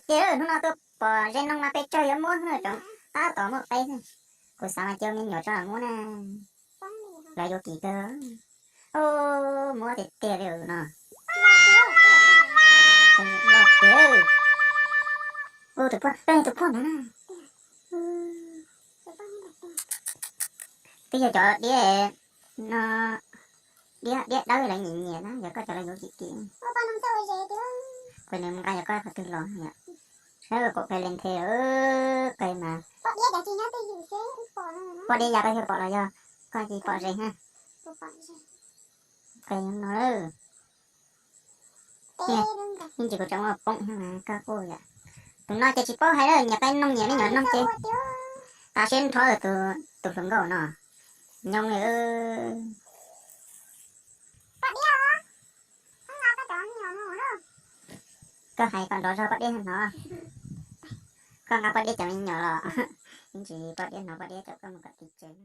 Ces hnub no tuaj pom ze noog mas pes tsawg yuav muab xwb, tsoom tab tom muaj peb xwb. Kuv xav mas cia me nyuam tso muab na, lawv yuav kim kawg. Muab tiag tiag li no. Tus poj, tus poj no na. Twb yog cov diab no, diab, diab dawb lawv nyiam nyiam na, yog koj cov lawv yuav kim kim. Kuv nws mus nqa yog koj qhov twg los yom. Saib qaum qe le nthe, qe mas. Poj diab ya koj thiaj pom los yog koj tsis pom ze ha. Qe no lawm. Yeej tsis kuv tseem ua poob thiab mas koj kuj yom. Tus no ces tsis paub hais lawm, nyiam qe noog nyiam me nyuam noog ces tas siab nrho tus hluas nkauj no. Nyob li, koj hais kom nrov zog poj diab hnov. Koj nqa poj diab cov me nyuam los, yeej tsis poj diab hnov, poj diab coj koj mus kom txog tsev.